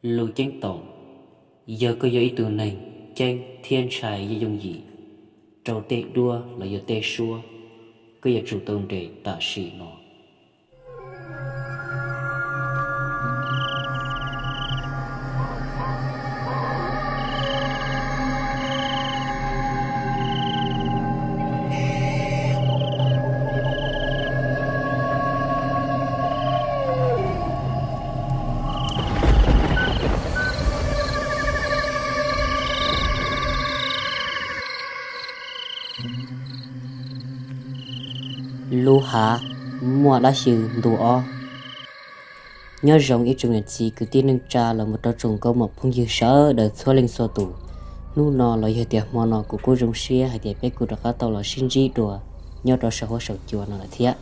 Lus ceeb toom: yog koj yog ib tug neeg ceeb thiab ntshai yooj yim rau tej duab los yog tej suab, koj yuav tsum tau nres tam sim no. Lub hav muaj dab xyw ntu ob. Nyob zoo ib tsoom niam txiv kwv tij neej tsa los mus rau tsoom nkauj muam phooj ywg sawv daws txhua leej txhua tus. Hnub no los yog tias hmo no kuv kuj zoo siab hais tias peb kuj rov qab tau los sib ntsib dua nyob rau saum huab saum cua no lawm thiab.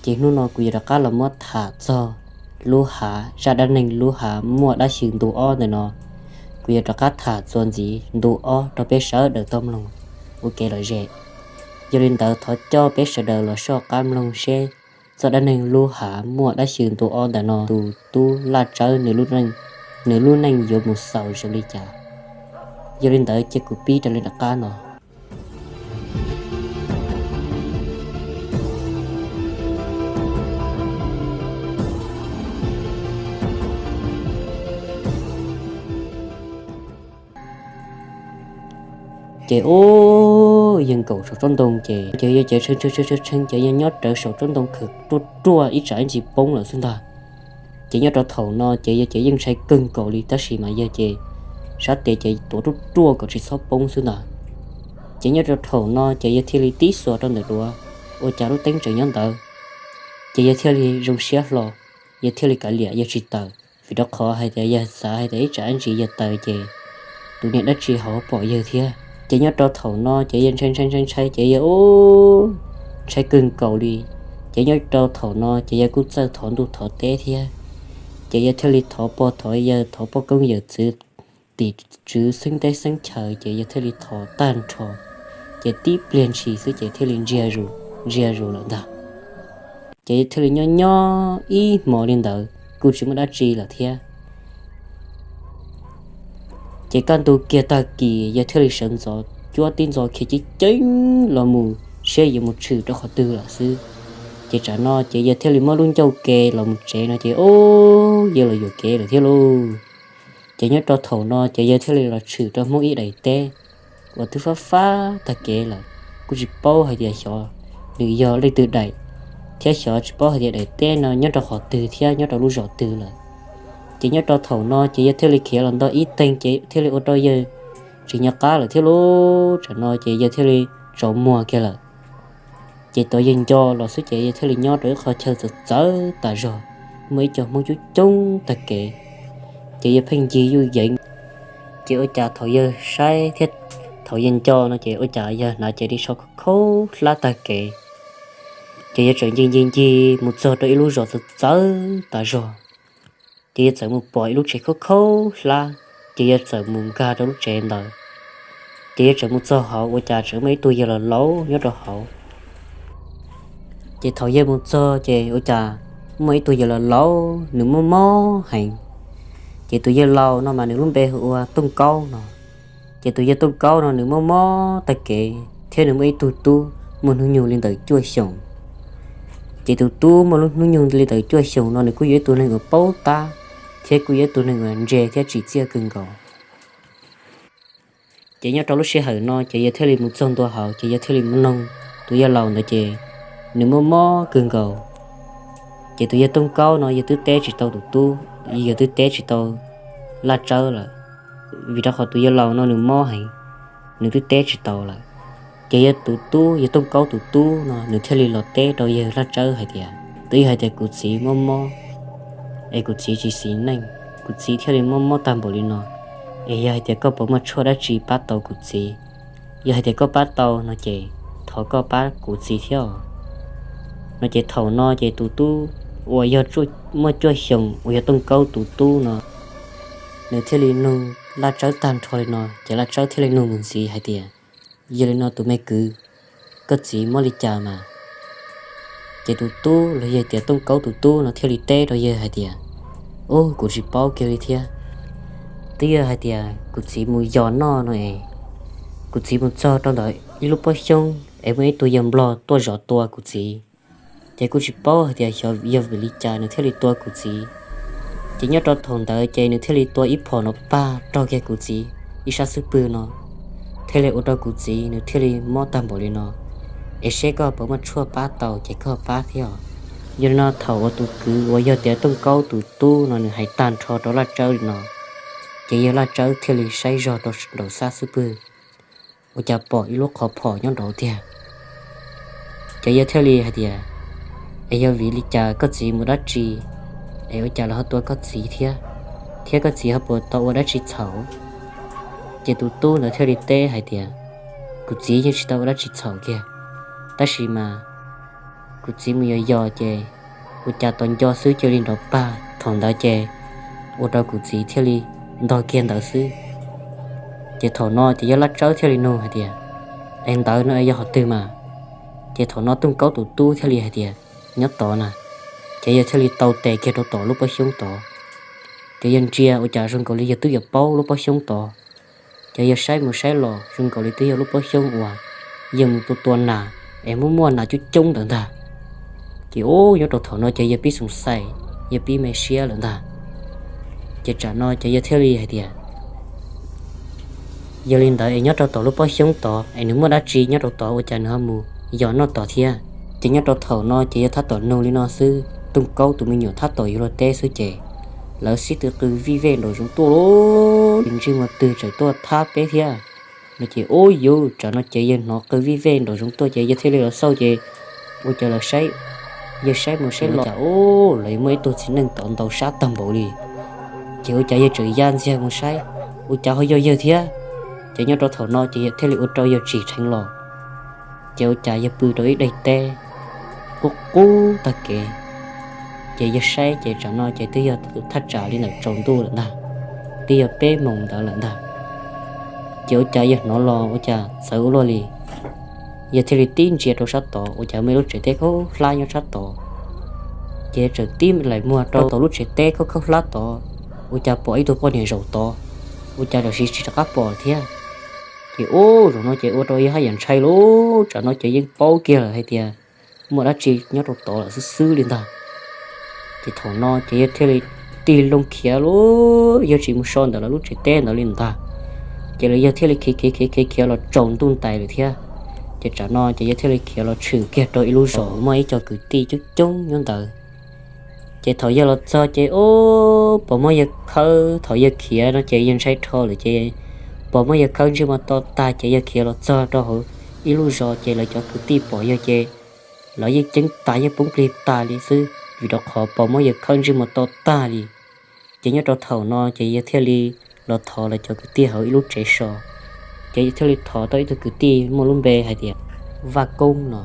Ces hnub no kuv yuav rov qab los muab tham txog lub hav, zaj dab neeg lub hav muaj dab xyw ntu ob ntawm no. Kuv yuav rov qab tham txuas ntxiv ntu ob rau peb sawv daws tau mloog ua kev lom zem. Yog li ntawd thov coj peb sawv daws los soj qab mloog seb txoj dab neeg lub hav muaj dab xyw ntu ob ntawm no tus tub Laj Tsawb nws lub neej yuav mus xaus zoo li cas. Yog li ntawd cia kuv pib raws li nram qab no. Ces ub, yawg nkaum saum tsob ntoo ces ces yawg ces tshee tshee tshee tshee ces yawg nyob rawv saum tsob ntoo khawm ruaj ruaj ib tsam ib ntsis poob lawm xwb ntag. Ces nyob rau thaum no ces yawg ces yeej ntshai kawg nkaus li tab sis mas yawg ces sab tes ces tuav ruaj ruaj kom tsis txhob poob xwb ntag. Ces nyob rau thaum no ces yawg thiaj li tib xuas rau ntawm duav, ua cas lub teeb tseem nyob ntawd. Ces yawg thiaj li zoo siab hlo, yawg thiaj li kav liam yawg tsis tawm, vim rau qhov hais tias yawg xav hais tias ib tsam ib ntsis yawg tawm ces tus niag dab tsi ho pom yawg thiab. Ces nyob rau thaum no ces yawg ntshai ntshai ntshai ntshai ces yawg ub, ntshai kawg nkaus li. Ces nyob rau thaum no ces yawg kuj txawj thov ntuj thov teb thiab. Ces yawg thiaj li thov pog thov yawg, thov poj koob yawm txwv, tim tswv xeeb teb xeeb chaw ces yawg thiaj li thov tag nrho. Ces tib pliag ntshis xwb ces thiaj li ntsia zus, ntsia zus lawm ntag. Ces yawg thiaj li nyob nyob ib hmo li ntawd kuj tsis muaj dab tsi lawm thiab. Ces kaj ntug kiag tag kis yawg thiaj li sawv ntxov cuab tib ntxov khiav ceev ceev los mus saib yuav mus tshwm rau qhov twg lawm xwb. Ces tsam no ces yawg thiaj li muab lub ncauj ke los mus tsev no ces ub, yawg los yuam kev lawm thiab lauj. Ces nyob rau thaum no ces yawg thiaj li los tshwm rau Hmoob ib daim teb uas twb fab fab tag kev lawm, kuj tsis paub hais tias xyov nws yog leej twg daim, thiab xyov tsis paub hais tias daim teb no nyob rau qhov twg thiab nyob rau lub zos twg lawm. Ces nyob rau thaum no ces yawg thiaj li khiav los ntog ib teeg ces thiaj li ua rau yawg tsis nco qab lawm thiab lauj. Tsam no ces yawg thiaj li tsaus muag kiag lawm. Ces thaum yawg nco los xwb ces yawg thiaj li nyob rau ib qho chaw txawv txawv tas zog, muaj ib co Hmoob coob coob tag kev. Ces yawg pheej ncig yuj yeev, ces ua cas thaum yawg saib thiab thaum yawg nco no ces ua cas yawg hnav cev ris tsho khaub khaub hlab tag kev. Ces yawg txawm ncig ncig ncig mus txog rau ib lub zos txawv txawv tas zog. Ces yawg txawm mus pom ib lub tsev khaub khaub hlab, ces yawg txawm mus nkag rau lub tsev ntawd. Ces yawg txawm mus txog hauv ua cas tseem muaj ib tug yawg laus laus nyob rau hauv. Ces thaum yawg mus txog ces ua cas muaj ib tug yawg laus laus nws mob mob heev. Ces tus yawg laus no mas nws lub npe hu ua Tooj Kaub no. Ces tus yawg Tooj Kaub no nws mob mob tag kev thiab nws muaj ib tug tub muaj hnub nyoog li ntawm cuaj xyoos. Ces tus tub muaj lub hnub nyoog li ntawm cuaj xyoos no nws kuj yog ib tug neeg uas paub tab, thiab kuj yog ib tug neeg uas ntse thiab tsim txiaj kawg nkaus. Ces nyob rau lub sij hawm no ces yawg thiaj li mus txog ntua hauv ces yawg thiaj li mus noog tus yawg laus ntawd ces nws mob mob kawg nkaus. Ces tus yawg Tooj Kaub no yawg twb teb tsis tau tus tub, yawg twb teb tsis tau Laj Tsawb lawm, vim rau qhov tus yawg laus no nws mob heev, nws twb teb tsis tau lawm. Ces yawg tus tub, yawg Tooj Kaub tus tub no nws thiaj li los teb rau yawg Laj Tsawb hais tias, twb yog hais tias kuv txiv mob mob es kuv txiv tsis xis neej, kuv txiv thiaj li mob mob tag npaum li no, es yog hais tias koj puas muaj tshuaj dab tsi pab tau kuv txiv? Yog hais tias koj pab tau no ces thov koj pab kuv txiv thiab os. No ces thaum no ces tus tub uas yog muaj cuaj xyoos uas yog Tooj Kaub tus tub no, nws thiaj li nug Laj Tsawb tag nrho li no ces Laj Tsawb thiaj li nug mus ntxiv hais tias, yog li no tus me kwv, koj txiv mob li cas mas? Ces tus tub los yog tias Tooj Kaub tus tub no thiaj li teb rau yawg hais tias, ub, kuv tsis paub kiag li thiab. Twb yog hais tias kuv txiv mus yos noj no es, kuv txiv mus txog rau ntawm ib lub pob xyoob es muaj ib tug yawg nplog tuaj zov tua kuv txiv. Ces kuj tsis paub hais tias xyov yog vim li cas nws thiaj li tua kuv txiv. Ces nyob rau thaum ntawd ces nws thiaj li tua ib phom no pag raug kiag kuv txiv ib sab xub pwg no, thiaj li ua rau kuv txiv nws thiaj li mob tag npaum li no. Es seb koj puas muaj tshuaj pab tau ces koj pab thiab os. Yog li no thaum uas tus kwv uas yog tias Tooj Kaub tus tub no nws hais tag nrho rau Laj Tsawb li no, ces yawg Laj Tsawb thiaj li saib zog rau nraum sab xub pwg, ua cas pom ib lub qhov phom nyob nraud tiag. Ces yawg thiaj li hais tias, es yog vim li cas koj txiv mus dab tsi es ua cas lawv ho tua koj txiv thiab, thiab koj txiv ho puas tau ua dab tsi txhaum? Ces tus tub ntawd thiaj li teb hais tias, kuv txiv yeej tsis tau ua dab tsi txhaum kiag, tab sis mas kuv txiv mus yos yos ces ua cas tos nco xwb cia li nrov pag, thaum ntawd ces ua rau kuv txiv thiaj li ntog kiag ntawd xwb. Ces thaum no ces yawg Laj Tsawb thiaj li nug hais tias, es ntawd no yog qhov twg mas? Ces thaum no Tooj Kaub tus tub thiaj li hais tias, nyob tod na. Ces yawg thiaj li tau tes kiag rau tom lub pob xyoob tod. Ces yawg ntsia ua cas zoo nkaus li yawg twb yuav paub lub pob xyoob tod. Ces yawg saib mus saib los zoo nkaus li twb yog lub pob xyoob uas yawg mus tua tua nas es muaj muaj nas coob coob ntawd ntag. Ces ub, nyob rau thaum no ces yawg pib xoom xais, yawg pib me siab lawm ntag. Ces tsam no ces yawg thiaj li hais tias, yog li ntawd es nyob rau tom lub pob xyoob tod es nws muaj dab tsi nyob rau tod ua cas nws ho mus yos noj tod thiab? Ces nyob rau thaum no ces yawg tab tom nug li no xwb, Tooj Kaub tus me nyuam tab tom yuav luag teb xwb ces lawv sib tw qw vij vej nraum zoov tuaj lauj, ntsej muag twg tseem tuaj thab peb thiab no. Ces ub, yuav tsam no ces yawg hnov qw vij vej nraum zoov tuaj ces yawg thiaj li los xauj ces ua cas lawv saib, yawg saib mus saib los cas ub, lawv muaj ib tug txiv neej tod ntaus sab tag npaum li. Ces ua cas yawg tseem ya ntxiag mus saib, ua cas ho yog yawg thiab. Ces nyob rau thaum no ces yawg thiaj li ua rau yawg tsim dheev los. Ces ua cas yawg pw rau ib daim teb qub qub tag kev. Ces yawg saib ces tsam no ces twb yog thaj tsam li ntawm tsaus ntuj lawm ntag, twb yog peb moos ntawd lawm ntag. Ces ua cas yawg hnov los ua cas txawv ua luaj li. Yawg thiaj li tib ntsia rau sab tod ua cas muaj ib lub tsev teb khaub hlab nyob sab tod. Ces yawg txawm tib laim muag rau tom lub tsev teb khaub khaub hlab tod, ua cas pom ib tug poj niam zaum tod, ua cas tam sim tsis rov qab pom thiab. Ces ub, zaum no ces ua rau yawg haj yam ntshai lauj, tsam no ces yeej paub kiag lawm hais tias muaj dab tsi nyob rau tod lawm xwb xwb li ntag. Ces thaum no ces yawg thiaj li tig loo khiav lauj, yawg tsis mus so ntawm lawv lub tsev teb ntawd li ntag. Ces lawv yawg thiaj li khiav khiav khiav khiav khiav los tsaus ntuj ntais lawm thiab. Ces tsam no ces yawg thiaj li khiav los tshwm kiag rau ib lub zos muaj ib co kwv tij coob coob nyob ntawd. Ces thaum yawg los txog ces ub, pom muab yawg khawb, thaum yawg khiav no ces yawg ntshai dhau lawm ces pom muab yawg khawb ntsej muag to tag ces yawg khiav los txog rau hauv ib lub zos ces lawv cov kwv tij pom yawg ces lawv yeej ceeb tas yeej poob plig tas li xwb, vim rau qhov pom muab yawg khawb ntsej muag to tag li. Ces nyob rau thaum no ces yawg thiaj li los thov lawv cov kwv tij hauv ib lub tsev so. Ces yawg thiaj li thov tau ib tug kwv tij muaj lub npe hais tias Vaj Koob no.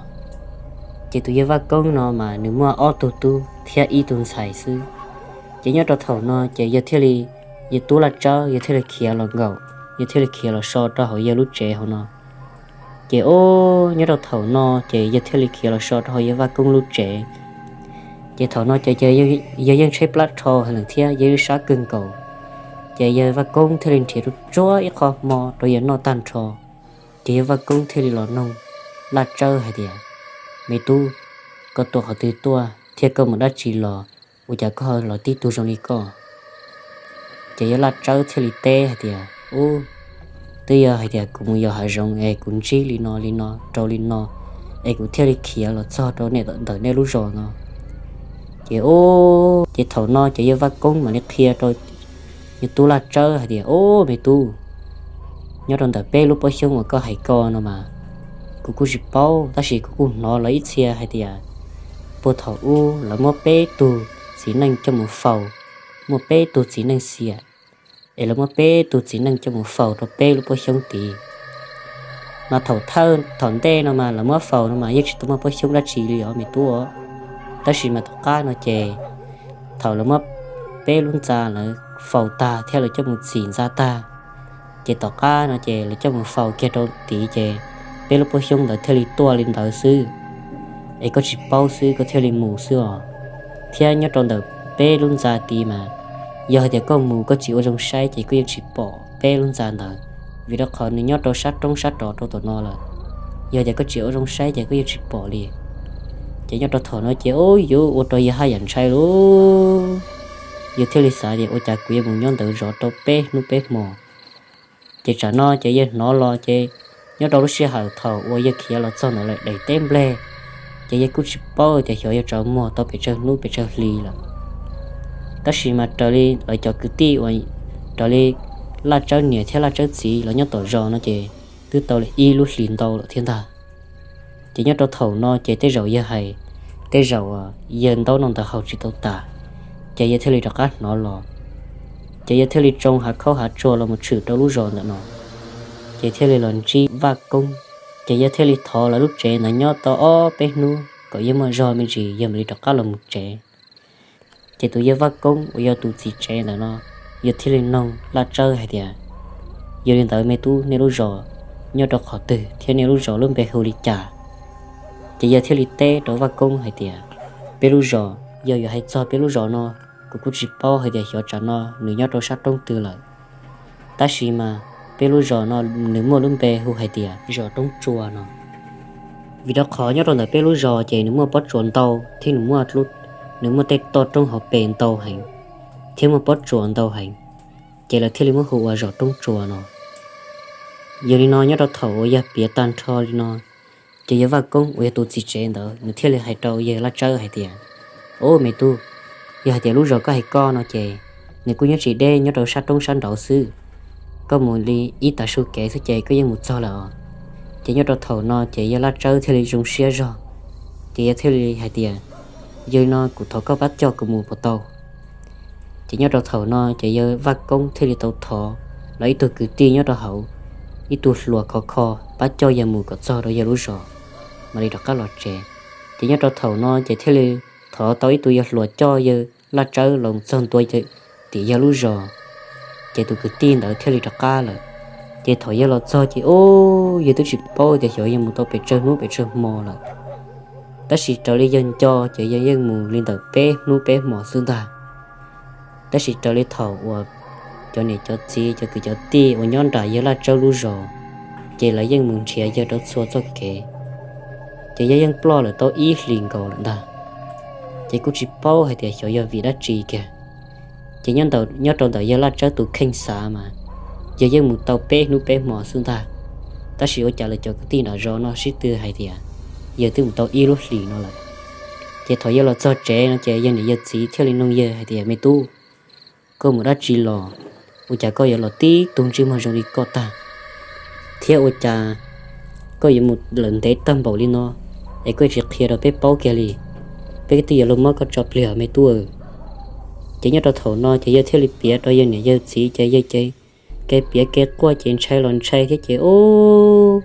Ces tus yawg Vaj Koob no mas nws muaj ob tug tub thiab ib tug ntxhais xwb. Ces nyob rau thaum no ces yawg thiaj li, yawg tub Laj Tsawb yawg thiaj li khiav los nkaum, yawg thiaj li khiav los so rau hauv yawg lub tsev hauv no. Ces ub, nyob rau thaum no ces yawg thiaj li khiav los so rau hauv yawg Vaj Koob lub tsev. Ces thaum no ces yawg yeej tshaib plab dhau heev lawm thiab yawg yeej sab kawg nkaus. Ces yawg Vaj Koob thiaj li nrhiav tsuag tsuag ib qho hmo rau yawg noj tag nrho. Ces yawg Vaj Koob thiaj li los noog Laj Tsawb hais tias, me tub, koj tuaj qhov twg tuaj thiab koj mus dab tsi los, ua cas koj los tib tug zoo li koj? Ces yawg Laj Tsawb thiaj li teb hais tias, ub, twb yog hais tias kuv mus yos hav zoov es kuv ntsib li no li no rau li no, es kuv thiaj li khiav los txog rau nej ntawm nej lub zos no. Ces ub, ces thaum no ces yawg Vaj Koob mam li qhia rau yawg tub Laj Tsawb hais tias, ub, me tub, nyob rau ntawm peb lub pob xyoob uas koj hais ko no mas kuv kuj tsis paub, tab sis kuv kuj hnov lawv ib txhia hais tias puag thaum ub lawv muab peb tug txiv neej coj mus faus, muaj peb tug txiv neej xiam, es lawv muab peb tug txiv neej coj mus faus rau peb lub pob xyoob tid. Mas thaum thawj thaum ntej no mas lawv muab faus no mas yeej tsis tau muaj pob xyoob dab tsi li os me tub. Tab sis mas tom qab no ces thaum lawv muab peb lub ntxa lawv faus tag thiab lawv coj mus txim ntxa tag, ces tom qab no ces lawv coj mus faus kiag rau tid ces peb lub pob xyoob ntawd thiaj li tuaj li ntawd xwb. Es koj tsis paub xwb koj thiaj li mus xwb os. Thiab nyob rau ntawm peb lub ntxa tid mas Yog hais tias koj mus koj tsis ua zoo saib ces koj yeej tsis pom peb lub ntxa ntawd, vim rau qhov nws nyob rau sab roob sab rov rau tom no lawm. Yog tias koj tsis ua zoo saib ces koj yeej tsis pom li. Ces nyob rau thaum no ces ub yuav ua rau yawg haj yam ntshai lauj. Yawg thiaj li xav tias ua cas kuv yuav mus nyob ntawd zov rau peb hnub peb hmo. Ces tsam no ces yawg hnov los ces nyob rau lub sij hawm thaum uas yawg khiav los txog ntawd lawm daim teb nplej, ces yawg kuj tsis paub tias xyov yawg tsaus muag tau pes tsawg hnub pes tsawg hli lawm. Tab sis mas raws li lawv cov kwv tij uas raws li Laj Tsawb niam thiab Laj Tsawb txiv los nyob tom zos no ces twb tau li ib lub hlis ntau lawm thiab ntag. Ces nyob rau thaum no ces tej zaum yawg hais, tej zaum yawg ntaub no ntawd haus tsis tau tas, ces yawg thiaj li rov qab hnov los. Ces yawg thiaj li tsoo hav khaub hav tsuag los mus tshwm rau lub zos ntawm no, ces thiaj li los ntsib Vaj Koob. Ces yawg thiaj li thov lawv lub tsev ntawd nyob tau ob peb hnub kom yawg muaj zog me ntsis yawg mam li rov qab los mus tsev. Ces tus yawg Vaj Koob uas yog tus txiv tsev ntawm no, yawg thiaj li noog Laj Tsawb hais tias, yog li ntawd me tub, nej lub zos nyob rau qhov twg thiab nej lub zos lub npe hu li cas? Ces yawg thiaj li teb rau Vaj Koob hais tias, peb lub zos, yog yuav hais txog peb lub zos no, kuv kuj tsis paub hais tias xyov tsam no nws nyob rau sab roob twg lawm. Tab sis mas peb lub zos no nws muaj lub npe hu hais tias zos Roob Tsua no. Vim rau qhov nyob rau ntawm peb lub zos ces nws muaj pob tsuas ntau thiab nws muaj, nws muaj tej toj roob hauv pes ntau heev, thiab muaj pob tsuas ntau heev, ces lawv thiaj li muab hu ua zos Roob Tsua no. Yog li no nyob rau thaum uas yawg piav tag nrho li no, ces yawg Vaj Koob uas yog tus txiv tsev ntawd nws thiaj li hais rau yawg Laj Tsawb hais tias, ub me tub, yog hais tias lub zos koj hais koj no ces nws kuj nyob tsis deb, nyob rau sab roob sab nraud xwb. Koj mus li ib tag su kev xwb ces koj yeej mus txog lawm os. Ces nyob rau thaum no ces yawg Laj Tsawb thiaj li zoo siab zog, ces yawg thiaj li hais tias, yog li no kuv thov koj pab coj kuv mus puas tau? Ces nyob rau thaum no ces yawg Vaj Koob thiaj li tau thov lawv ib tug kwv tij nyob rau hauv ib tug hluas khov kho pab coj yawg mus kom txog rau yawg lub zos, mam li rov qab los tsev. Ces nyob rau thaum no ces thiaj li thov tau ib tug yawg hluas coj yawg Laj Tsawb los txog ntua tim yawg lub zos, ces tus kwv tij ntawd thiaj li rov qab lawm. Ces thaum yawg los txog ces ub, yawg twb tsis paub tias xyov yawg mus tau pes tsawg hnub pes tsawg hmo lawm. Tab sis raws li yawg nco ces yawg yeej mus li ntawm peb hnub peb hmo xwb ntag. Tab sis raws li thaum uas cov niam cov txiv cov kwv cov tij uas nyob nram yawg Laj Tsawb lub zos, ces lawv yeej mus nrhiav yawg rau txhua txoj kev, ces yawg yeej ploj lawm tau ib hlis nkaus lawm ntag. Ces kuj tsis paub hais tias xyov yog vim dab tsi kiag. Ces nyob rau ntawm yawg Laj Tsawb tus kheej xav mas yawg yeej mus tau peb hnub peb hmo xwb ntag. Tab sis ua cas lawv cov kwv tij nram zos no sib tw hais tias yawg twb mus tau ib lub hlis no lawm. Ces thaum yawg los txog tsev no ces yawg niam yawg txiv thiaj li nug yawg hais tias, me tub, koj mus dab tsi los? Ua cas koj yuav los tib tug ntsej muag zoo li koj tag, thiab ua cas koj yuav mus lawm ntev tag npaum li no, es koj tsis qhia rau peb paub kiag li? Peb twb yuav luag muab koj tso pliag me tub. Ces nyob rau thaum no ces yawg thiaj li piav rau yawg niam yawg txiv ces yawg ces kev piav kev quaj ces ntshai los ntshai thiab ces ub,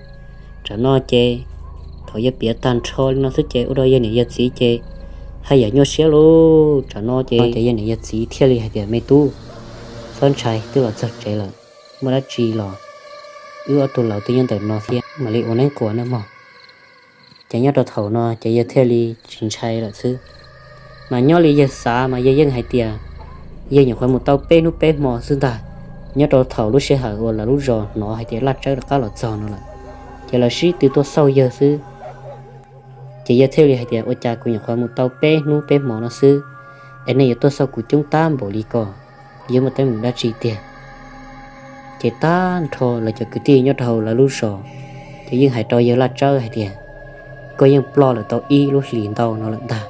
tsam no ces thaum yawg piav tag nrho li no xwb ces ua rau yawg niam yawg txiv ces haj yam nyuaj siab lauj. Tsam no ces yawg niam yawg txiv thiaj li hais tias, me tub, txhob ntshai, twb los txog tsev lawm, muaj dab tsi los wb ob tug laus twb nyob ntawm no thiab, mam li ua neeb quas nawb mog. Ces nyob rau thaum no ces yawg thiaj li tsis ntshai lawm xwb. Mas nyob li yawg xav mas yawg yeej hais tias yawg nyuam qhuav mus tau peb hnub peb hmo xwb ntag, nyob rau thaum lub sij hawm uas lawv lub zos hnov hais tias Laj Tsawb rov qab los txog no lawm, ces lawv sib tw tuaj xauj yawg xwb. Ces yawg thiaj li hais tias, ua cas kuv nyuam qhuav mus tau peb hnub peb hmo no xwb, es nej yuav tuaj xauj kuv coob tab npaum li ko, yog muaj teeb meem dab tsi tiag? Ces tag nrho lawv cov kwv tij nyob rau hauv lawv lub zos ces yeej hais rau yawg Laj Tsawb hais tias, koj yeej ploj lawm tau ib lub hlis ntau no lawm ntag.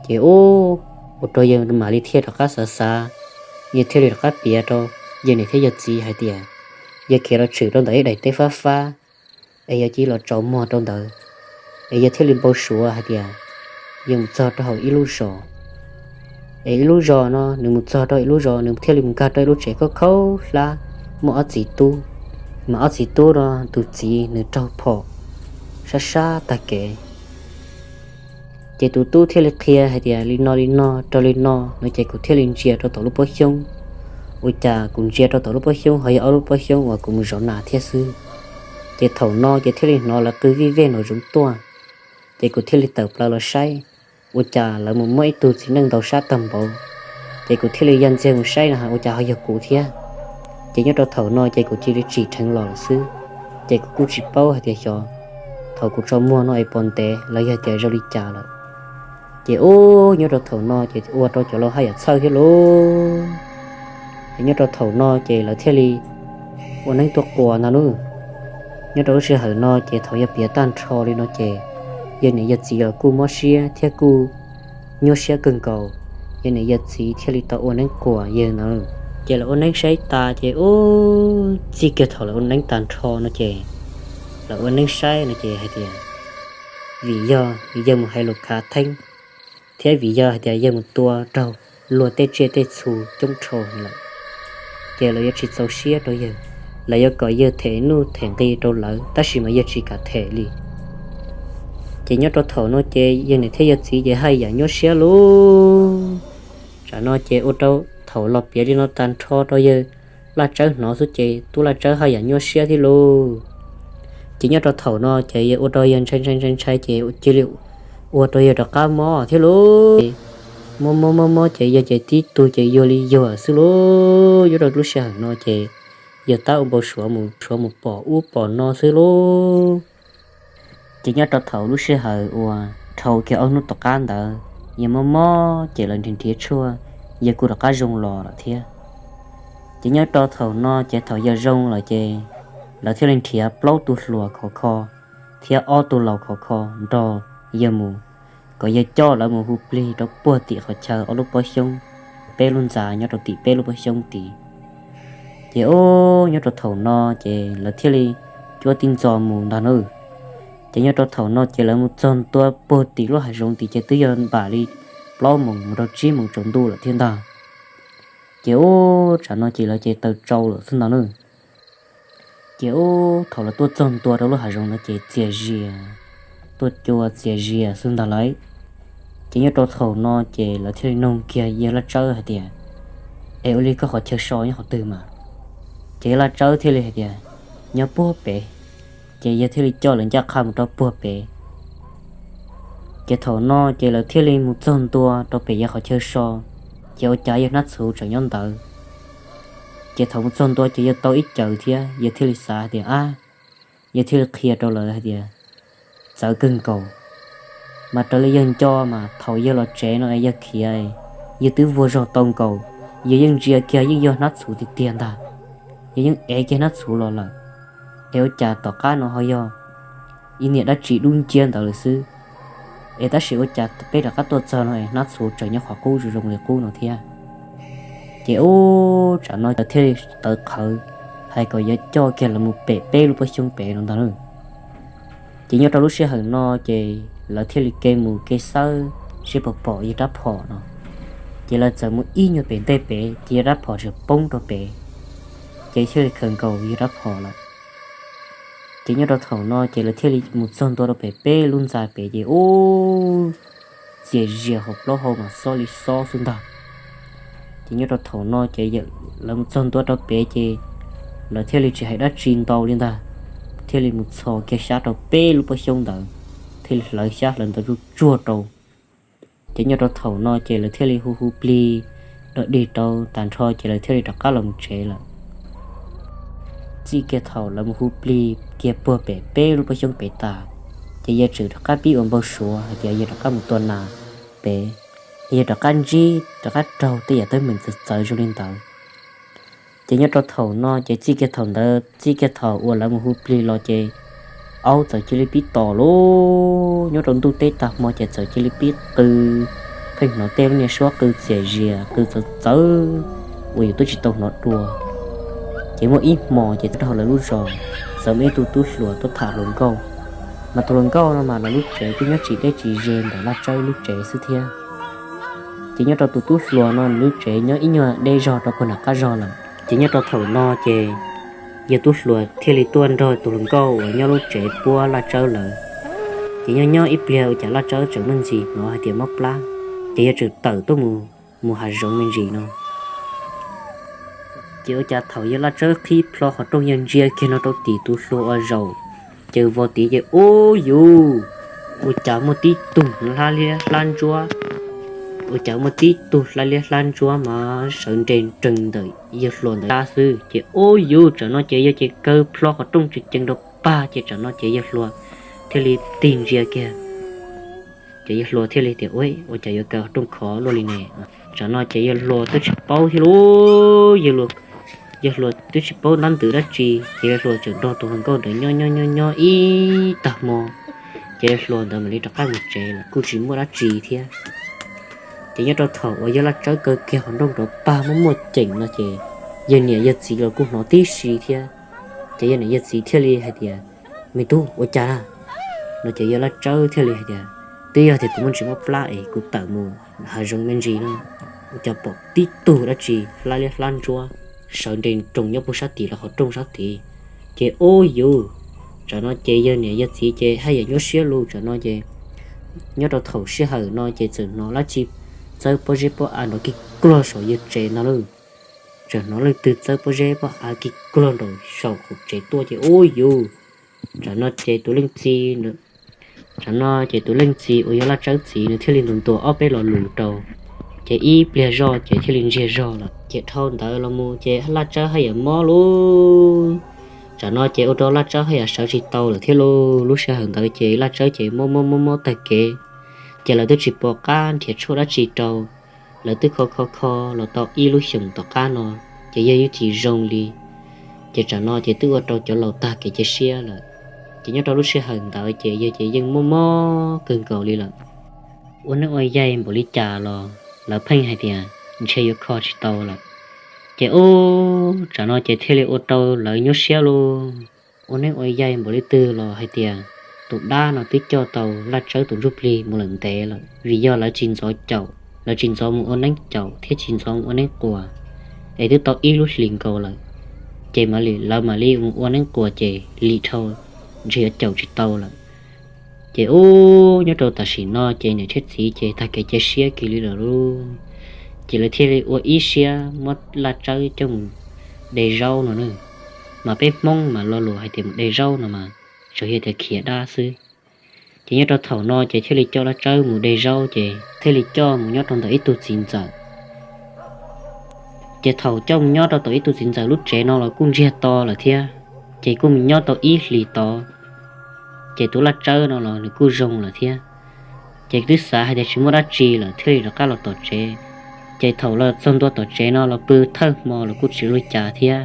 Ces ub, ua rau yawg mam li thiaj rov qab xav xav, yawg thiaj li rov qab piav rau yawg niam thiab yawg txiv hais tias, yawg khiav los tshwm rau ntawm ib daim teb fab fab, es yawg cia li los tsaus muag rau ntawd, es yawg thiaj li npau suav hais tias yawg mus txog rau hauv ib lub zos. Es ib lub zos no nws mus txog rau ib lub zos, nws thiaj li mus nkag rau ib lub tsev khaub khaub hlab, muaj ob txiv tub. Mas ob txiv tub no tus txiv nws raug phom sab sab tag kev. Ces tus tub thiaj li qhia hais tias, li no li no rau li no no ces kuv thiaj li ntsia rau tom lub pob xyoob. Ua cas kuv ntsia rau tom lub pob xyoob ho yog ob lub pob xyoob uas kuv mus zov nas thiab xwb. Ces thaum no ces thiaj li hnov lawv qw vij vej nraum zoov tuaj. Ces kuv thiaj li tawm plaws los saib, ua cas lawv mus muab ib tug txiv neej ntaus sab tag npaum, Ces kuv thiaj li ya ntxiag mus saib no ua cas ho yog kuv thiab. Ces nyob rau thaum no ces kuv cia li tsim dheev los lawm xwb. Ces kuv kuj tsis paub hais tias xyov thaum kuv tso muag no es pos ntev los yog tias zoo li cas lawm. Ces ub, nyob rau thaum no ces ua rau cov laus haj yam txhawj thiab lauj. Ces nyob rau thaum no ces lawv thiaj li ua neeb tuaj quas ntag nawb. Nyob rau lub sij hawm no ces thaum yawg piav tag nrho li no ces yawg niam yawg txiv los kuj mob siab thiab kuj nyuaj siab kawg nkaus. Yawg niam yawg txiv thiaj li tau ua neeb quas yawg ntawd. Ces lawv ua neeb saib tas ces ub, txij kiag thaum lawv ua neeb tag nrho no ces lawv ua neeb saib no ces hais tias vim yog yawg mus hais lus khav theeb thiab vim yog hais tias yawg mus tua raug luag tej tsiaj tej txhu coob dhau lawm, ces lawv yuav tsis txaus siab rau yawg, lawv yuav kom yawg them nuj them nqi rau lawv tab sis mas yawg tsis kam them li. Ces nyob rau thaum no ces yawg niam thiab yawg txiv ces haj yam nyuaj siab lauj. Tsam no ces ua rau thaum los piav li no tag nrho rau yawg Laj Tsawb hnov xwb ces tub Laj Tsawb haj yam nyuaj siab thiab lauj. Ces nyob rau thaum no ces yawg ua rau yawg ntshai ntshai ntshai ntshai ces cia li ua rau yawg rov qab mob thiab lauj. Mob mob mob mob ces yawg ces tib tug ces yuag li yuag xwb lauj. Nyob rau lub sij hawm no ces yawg tab ua npau suav mus suav mus pom ub pom no xwb lauj. Ces nyob rau thaum lub sij hawm uas dhau kiag ob hnub tom qab ntawd yawg mob mob ces lawv nrhiav nrhiav tshuaj, yawg kuj rov qab zoo los lawm thiab. Ces nyob rau thaum no ces thaum yawg zoo lawm ces lawv thiaj li nrhiav plaub tug hluas khov kho thiab ob tug laus khov kho nrog yawg mus, kom yawg coj lawv mus hu plig rau puag tim qhov chaw ob lub pob xyoob, peb lub ntxa nyob rau tim peb lub pob xyoob tid. Ces ub, nyob rau thaum no ces lawv thiaj li cuab tib ntxo mus ntag nawb. Ces nyob rau thaum no ces lawv mus txog ntua puag tim lub hav zoov tid ces twb yog npam li plaub moos mus rau tsib moos tsaus ntuj lawm thiab ntag. Ces ub, tsam no ces lawv ces taws tsau lawm xwb ntag nawb. Ces ub, thaum lawv tuaj txog ntua rau lub hav zoov no ces txias zias, tuaj cua txias zias xwb ntag lauj. Ces nyob rau thaum no ces lawv thiaj li nug kiag yawg Laj Tsawb hais tias, es ua li koj qhov chaw so nyob qhov twg mas? Ces yawg Laj Tsawb thiaj li hais tias, nyob puag pem. Ces yawg thiaj li coj lawv ncaj qha mus rau puag pem. Ces thaum no ces lawv thiaj li mus txog ntua rau pem yawg qhov chaw so, ces ua cas yawg hnab txhuv tseem nyob ntawd. Ces thaum mus txog ntua ces yawg tau ib caws thiab yawg thiaj li xav hais tias ab, yawg thiaj li qhia rau lawv hais tias, txawv kawg nkaus, mas raws li yawg nco mas thaum yawg los tsev no es yawg khiav, yawg twb vuag zog tau nkaus, yawg yeej ntsia kiag yeej yog hnab txhuv tiag tiag ntag, yawg yeej ev kiag hnab txhuv los lawm, es ua cas tom qab no ho yog ib niam dab tsi dub nciab ntawd lawm xwb. Es tab sis ua cas peb rov qab tuaj txog no es hnab txhuv tseem nyob qhov qub zoo zoo li qub no thiab. Ces ub, tsam no lawv thiaj li tawv qhawv hais kom yuav coj kiag lawv mus pem peb lub pob xyoob pem no ntag lauj. Ces nyob rau lub sij hawm no ces lawv thiaj li ke mus ke xawb seb puas pom yawg rab phom no. Ces lawv txawm mus ib nyuag pem ntej pem ces yawg rab phom tseem poob rau pem, ces thiaj li khaws nkaus yawg rab phom lawm. Ces nyob rau thaum no ces lawv thiaj li mus txog ntua rau pem peb lub ntxa pem ces ub, txias zias hauv plaub hau mas xob li xob xwb ntag. Ces nyob rau thaum no ces lawv mus txog ntua rau pem ces lawv thiaj li tsis hais dab tsi ntau li ntag, thiaj li mus txhos kiag xyab rau peb lub pob xyoob ntawd, thiaj li hlawv xyab hlawv ntawv tsuj tsuag rau. Ces nyob rau thaum no ces lawv thiaj li hu hu plig dog dig rau tag nrho ces lawv thiaj li rov qab los mus tsev lawm. Txij kiag thaum lawv mus hu plig kiag puag pem peb lub pob xyoob pem tas, ces yawg tseem rov qab pib ua npau suav hais tias yawg rov qab mus tua nas pem, yawg rov qab ntsib rov qab raug tej yam teeb meem txawv txawv zoo li ntawd. Ces nyob rau thaum no ces txij kiag thaum ntawd txij kiag thaum uas lawv mus hu plig los ces aub txawm cia li pib tom lauj. Nyob rau ntuj teb tag hmo ces txawm cia li pib qw, pheej hnov tej lub niag suab qw txias zias qw txawv txawv uas yus twb tsis tau hnov dua. Ces muaj ib hmos ces rau hauv lawv lub zos txawm muaj ib tug tub hluas tuaj tham hluas nkauj, mas tus hluas nkauj no mas lawv lub tsev kuj nyob tsis deb tsis ze ntawm Laj Tsawb lub tsev xwb thiab. Ces nyob rau tus tub hluas no nws lub tsev nyob ib nyuag deb zog rau puag nram qab zog lawm. Ces nyob rau thaum no ces yawg tub hluas thiaj li tuaj nrog tus hluas nkauj uas nyob lub tsev puab Laj Tsawb lawm. Ces nyob nyob ib pliag ua cas Laj Tsawb tseem muaj ntxim hnov hais tias mob plab, ces yawg tseem tawm tuaj mus, mus hav zoov me ntsis no. Ces ua cas thaum yawg Laj Tsawb qhib plho qhov rooj yawg ntsia kiag no rau tim tus hluas ua zaum, ces vos tid ces ub yus, ua cas muaj tib tug hlab liab hlab ntsuab Ua cas muaj tib tug hlab liab hlab ntsuab mas sawv nres nrees ntawm yawg hluas ntawd xwb. Ces ub yuv, tsam no ces yawg ces kaw plho qhov rooj tsis ceev rau pag, ces tsam no ces yawg hluas thiaj li tig ntsia kiag. Ces yawg hluas thiaj li tias, Ua, ua cas yuav kaw qhov rooj khov luaj li ne? Tsam no ces yawg hluas twb tsis paub thiab lauj. Yawg hluas twb tsis paub ntab ntws dab tsi, ces yawg hluas tseem nrog tus hluas nkauj ntawd nyob nyob nyob nyob ib tag hmo, ces yawg hluas ntawd mam li rov qab mus tsev lawm, kuj tsis muaj dab tsi thiab. Ces nyob rau thaum uas yawg Laj Tsawb kaw kiag qhov rooj rau pag muaj muaj ceem no ces yawg niam yawg txiv los kuj hnov tib si thiab. Ces yawg niam yawg txiv thiaj li hais tias, Me tub, ua cas na? No ces yawg Laj Tsawb thiaj li hais tias, Twb yog tias kuv muaj ntsis mob plab es kuv tawm mus hav zoov me ntsis no, ua cas pom tib tug dab tsi hlab liab hlab ntsuab sawv nres nrees nyob puag sab tim lawv qhov rooj sab tid. Ces ub yuv, tsam no ces yawg niam yawg txiv ces haj yam nyuaj siab lug. Tsam no ces nyob rau thaum sij hawm no ces txawm hnov dab tsi txawb pob zeb pob av nrov kig kluag saum yawg tsev ntag lauj. Txawm hnov leej twg txawb pob zeb pob av kig kluag nraum saum qaum tsev tuaj ces ub yuv, tsam no ces tus leej txiv, tsam no ces tus leej txiv uas yog Laj Tsawb txiv nws thiaj li ntuas ntuas ob peb lo lus rau, ces ib pliag zoj ces thiaj li ntsiag zog lawm. Ces dhau ntawd los mus ces Laj Tsawb haj yam mob lauj. Tsam no ces ua rau Laj Tsawb haj yam sawv tsis tau lawm thiab lauj. Lub sij hawm ntawd ces Laj Tsawb ces mob mob mob mob tag kev, ces lawv twb tsis pom qab nrhiav tshuaj dab tsi rau. Lawv twb kho kho kho los tau ib lub xyoos tom qab no, ces yawg yeej tsis zoo li. Ces tsam no ces twb ua rau cov laus tag kev cia siab lawm. Ces nyob rau lub sij hawm ntawd ces yawg ces yeej mob mob kawg nkaus li lawm. Ua neeb ua yaig npaum li cas los lawv pheej hais tias ntshe yuav kho tsis tau lawm. Ces ub, tsam no ces thiaj li ua rau lawv nyuaj siab lauj. Ua neeb ua yaig npaum li twg los hais tias tus dab no twb coj tau Laj Tsawb tus ntsuj plig mus lawm ntev lawm, vim yog lawv tsis ntxov caum, lawv tsis ntxov mus ua neeb caum thiab tsis ntxov mus ua neeb quas, es twb tau ib lub hlis nkaus lawm, ces mam li lawv mam li mus ua neeb quas ces lim dhau ntshe yuav caum tsis tau lawm. Ces ub, nyob rau tam sim no ces niam thiab txiv ces tag kev cia siab kiag li lawm lauj. Ces lawv thiaj li ua ib siab muab Laj Tsawb coj mus de zaub no na. Mas peb Hmoob mas lo lus hais tias mus de zaub no mas tsuas yog tias khiav dab xwb. Ces nyob rau thaum no ces thiaj li coj Laj Tsawb mus de zaub, ces thiaj li coj mus nyob rau ntawm ib tug txiv ntxawm. Ces thaum coj mus nyob rau tom ib tug txiv ntxawm lub tsev no los kuj ntsiag to lawm thiab, ces kuj mus nyob tau ib hlis tod, ces tus Laj Tsawb no los nws kuj zoo lawm thiab. Ces twb xav hais tias tsis muaj dab tsi lawm thiaj li rov qab los tom tsev. Ces thaum los txog ntua tom tsev no los pw thawj hmo los kuj tsis ua li cas thiab,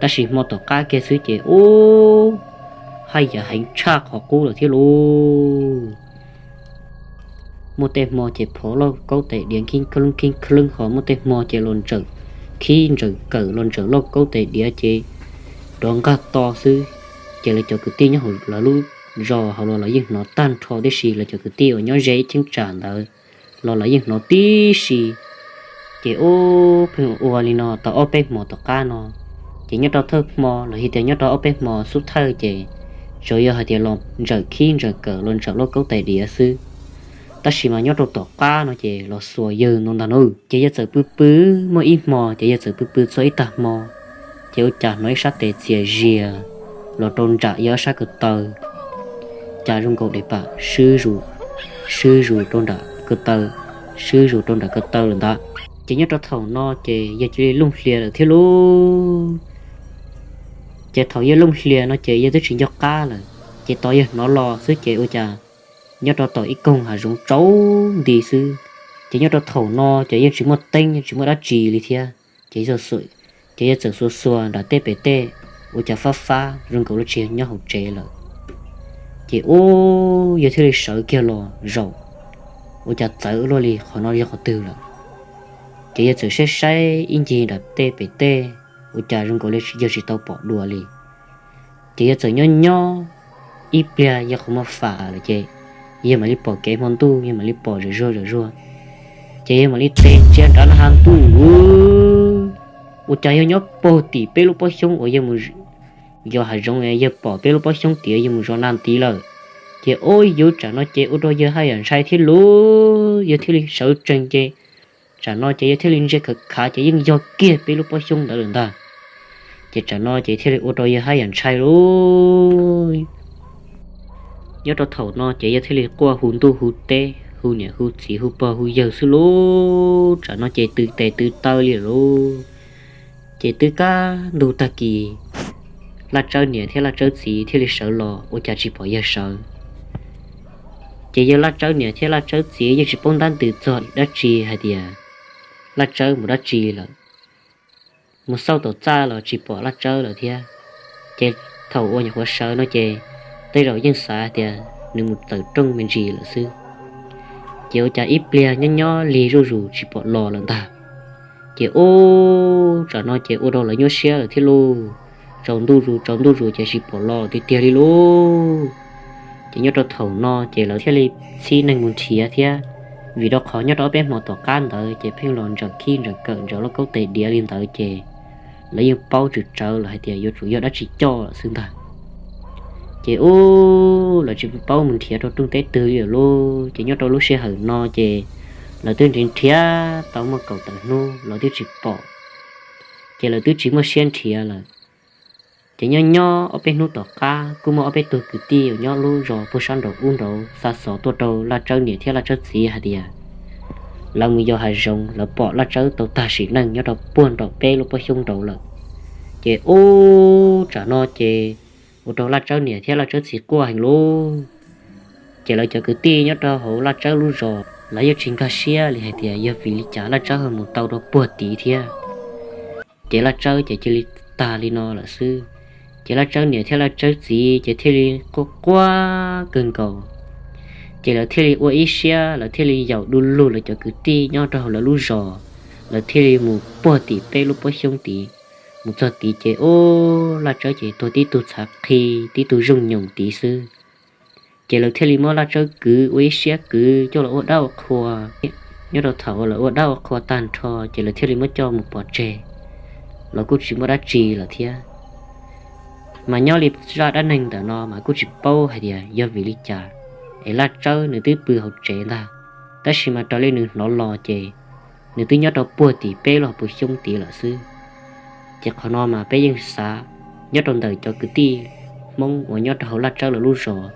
tab sis hmo tom qab kiag xwb ces ub, haj yam heev tshaj qhov qub lawm thiab lauj. Muaj tej hmo ces phov lauj kaub tais diav khib khib khib khib, ho muaj tej hmo ces los ntsawm khib ntsawm kawm los ntsawm lauj kaub tais diav ces rov nqag to xwb. Ces lawv cov kwv tij nyob hauv lawv lub zos hauv los lawv yeej hnov tag nrho tib si, lawv cov kwv tij uas nyob ze ib cheeb tsam ntawd los lawv yeej hnov tib si. Ces ub, pheej ua li no tau ob peb hmo tom qab no, ces nyob rau thawj hmo los yog tias nyob rau ob peb hmo xub thawj ces tsuas yog hais tias los ntsawm khib ntsawm kawm los ntsawm lauj kaub tais diav xwb. Tab sis mas nyob rau tom qab no ces los xuas yawg ntau ntag na. Ces yawg txawm pw pw, muaj ib hmo ces yawg txawm pw pw txog ib tag hmo, ces ua cas hnov ib sab tes txias zias los rau nram yawg ob sab ko taw, cas zoo nkaus daim pam swb zus, swb zus rau nram ko taw, swb zus rau nram ko taw lawm ntag. Ces nyob rau thaum no ces yawg cia li looj hlias lawm thiab lauj. Ces thaum yawg looj hlias no ces yawg twb tsis nco qab lawm, ces tos yawg hnov los xwb ces ua cas nyob rau tom ib koog hav zoov tsaus nti xwb. Ces nyob rau thaum no ces yeej tsis muaj teeb yeej tsis muaj dab tsi li thiab. Ces yawg txawm xuas xuas nram tej pem tej, ua cas fab fab zoo nkaus li tsis nyob hauv tsev lawm. Ces ub, yawg thiaj li sawv kiag los zaum, ua cas txawv luaj li qhov no yog qhov twg lawm. Ces yawg txawm saib saib ib ncig nram tej pem tej, ua cas zoo nkaus li yawg tsis tau pom dua li. Ces yawg txawm nyob nyob ib pliag yawg qhov muag fam lawm ces yawg mam li pom kev hmo ntuj, yawg mam li pom zawm zuag zawm zuag. Ces yawg mam li tes ntsia nrad na has ntuj, ua cas yawg nyob puag tim peb lub pob xyoob uas yawg mus yos hav zoov, yawg pom peb lub pob xyoob tias yawg mus zov nas ntiv lawm. Ces ub yuv, tsam no ces ua rau yawg haj yam ntshai thiab lauj, yawg thiaj li sawv tsees ces tsam no ces yawg thiaj li ntsia khav khav ces yeej yog kiag peb lub pob xyoob ntawd lawm ntag. Ces tsam no ces thiaj li ua rau yawg haj yam ntshai lauj. Nyob rau thaum no ces yawg thiaj li quaj hu ntuj hu teb, hu niam hu txiv hu pog hu yawg xwb lauj. Tsam no ces tw tes tw taw li lauj. Ces twb kaj ntug tag kis, Laj Tsawb niam thiab Laj Tsawb txiv thiaj li sawv los ua cas tsis pom yawg sawv. Ces yawg Laj Tsawb niam thiab Laj Tsawb txiv yeej tsis paub ntab ntws txog dab tsi hais tias Laj Tsawb mus dab tsi lawm. Mus xauj tom txaj los tsis pom Laj Tsawb lawm thiab. Ces thaum uas nyuam qhuav sawv no ces tej zaum yeej xav tias nws mus tawm rooj me ntsis lawm xwb. Ces ua cas ib pliag nyob nyob lig zuj zus tsis pom los lawm ntag. Ces ub, tsam no ces ua rau lawv nyuaj siab lawm thiab lauj. Tsaus ntuj zus tsaus ntuj zus ces tsis pom los tiag tiag li lauj. Ces nyob rau thaum no ces lawv thiaj li txhib neeg mus nrhiav thiab, vim rau qhov nyob rau ob peb hmo tom qab ntawd ces pheej los ntsaws khib ntsaws kawm ntsaws lauj kaub tes diav li ntawd ces lawv yeej paub tswm tsawv lawm hais tias yuav tsum yog dab tsi coj lawm xwb ntag. Ces ub, lawv tsis paub mus nrhiav rau rooj teb twg li lawm lauj. Ces nyob rau lub sij hawm no ces lawv twb nrhiav nrhiav tau muaj kaum tawm hnub los twb tsis pom. Ces lawv twb tsis muaj siab nrhiav lawm. Ces nyob nyob ob peb hnub tom qab kuj muaj ob peb tug kwv tij uas nyob lub zos puag sab nraud ub nraud xa xov tuaj rau Laj Tsawb niam thiab Laj Tsawb txiv hais tias lawv mus yos hav zoov lawv pom Laj Tsawb tau tag sim neej nyob rau puag nram peb lub pob xyoob nraud lawm. Ces ub, tsam no ces ua rau Laj Tsawb niam thiab Laj Tsawb txiv quaj heev lauj. Ces lawv cov kwv tij nyob rau hauv Laj Tsawb lub zos lawv yeej tsis nkag siab li hais tias yog vim li cas Laj Tsawb ho mus tau rau puag tid thiab. Ces Laj Tsawb ces cia li tag li no lawm xwb. Ces Laj Tsawb niam thiab Laj Tsawb txiv ces thiaj li quaj quaj kawg nkaus. Ces lawv thiaj li ua ib siab, lawv thiaj li yaum du lug lawv cov kwv tij nyob rau hauv lawv lub zos, lawv thiaj li mus puag tim peb lub pob xyoob tid. Mus txog tid ces ub, Laj Tsawb ces tuag tib tug txhav qhi, tib tug zooj nyoos tid xwb. Ces lawv thiaj li muab Laj Tsawb kwv ua ib siab kwv coj los ua dab ua qhua. Nyob rau thaum uas lawv ua dab ua qhua tag nrho ces lawv thiaj li muab coj mus pov tseg los kuj tsis muaj dab tsi lawm thiab. Mas nyob li zaj dab neeg ntawm no mas kuj tsis paub hais tias yog vim li cas es Laj Tsawb nws twb pw hauv tsev ntag, tab sis mas raws li nws hnov los ces nws twb nyob rau puag tim peb lub pob xyoob tid lawm xwb. Ces qhov no mas peb yeej xav, nyob rau ntawm cov kwv tij Hmoob uas nyob rau hauv Laj Tsawb lawv lub zos,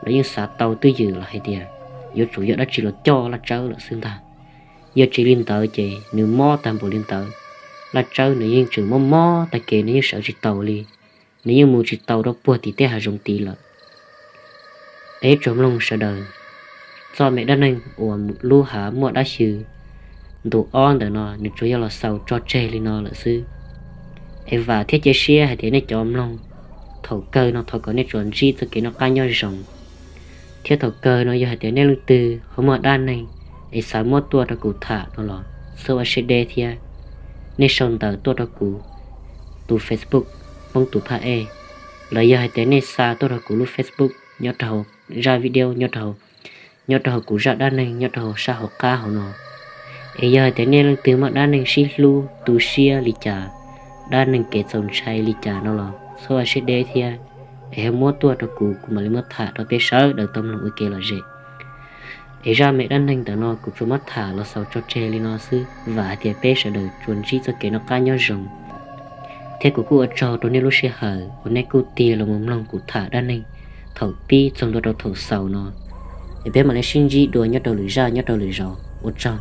lawv yeej xav tau twj ywm los hais tias yuav tsum yog dab tsi los coj Laj Tsawb lawm xwb ntag. Yog tsis li ntawd ces nws mob tag npaum li ntawd, Laj Tsawb nws yeej tseem mob mob tag kev nws yeej sawv tsis taus li, nws yeej mus tsis taus rau puag tim tej hav zoov tid lawm. Es tsoom mloog sawv daws, txoj me dab neeg uas lub hav muaj dab xyw ntu ob ntawm no nws tsuas yog los xaus tso tseg li no lawm xwb. Es vam thiab cia siab hais tias nej cov mloog, thaum kawg no thov kom nej tsuas ntsib txoj kev noj qab nyob zoo. Thiab thaum kawg no yog hais tias nej leej twg ho muaj dab neeg es xav muab tuaj rau kuv tham no los txhob ua siab deb thiab, nej sau ntawv tuaj rau kuv tus Facebook Hmoob tus phaj ej, los yog hais tias nej xa tuaj rau kuv lub Facebook nyob rau hauv zaj video nyob rau hauv, nyob rau hauv kuv zaj dab neeg nyob rau hauv sab hauv qab hauv no. Es yog hais tias nej leej twg muaj dab neeg sib hlub tu siab li cas, dab neeg kev txaus ntshai li cas no los txhob ua siab deb thiab, es ho muab tuaj rau kuv, kuv mam li muab tham rau peb sawv daws tau mloog ua kev lom zem. Es zaj me dab neeg ntawm no kuv tsuas muab tham los xaus tso tseg li no xwb, vam hais tias peb sawv daws tsuas ntsib txoj kev noj qab nyob zoo. Thiab kuv kuj ua tsaug rau nej lub sij hawm uas nej kuj tig los mus mloog kuv tham dab neeg thaum pib txog ntua rau thaum xaus no. Es peb mam li sib ntsib dua nyob rau lwm zaj nyob rau lwm zaus, ua tsaug.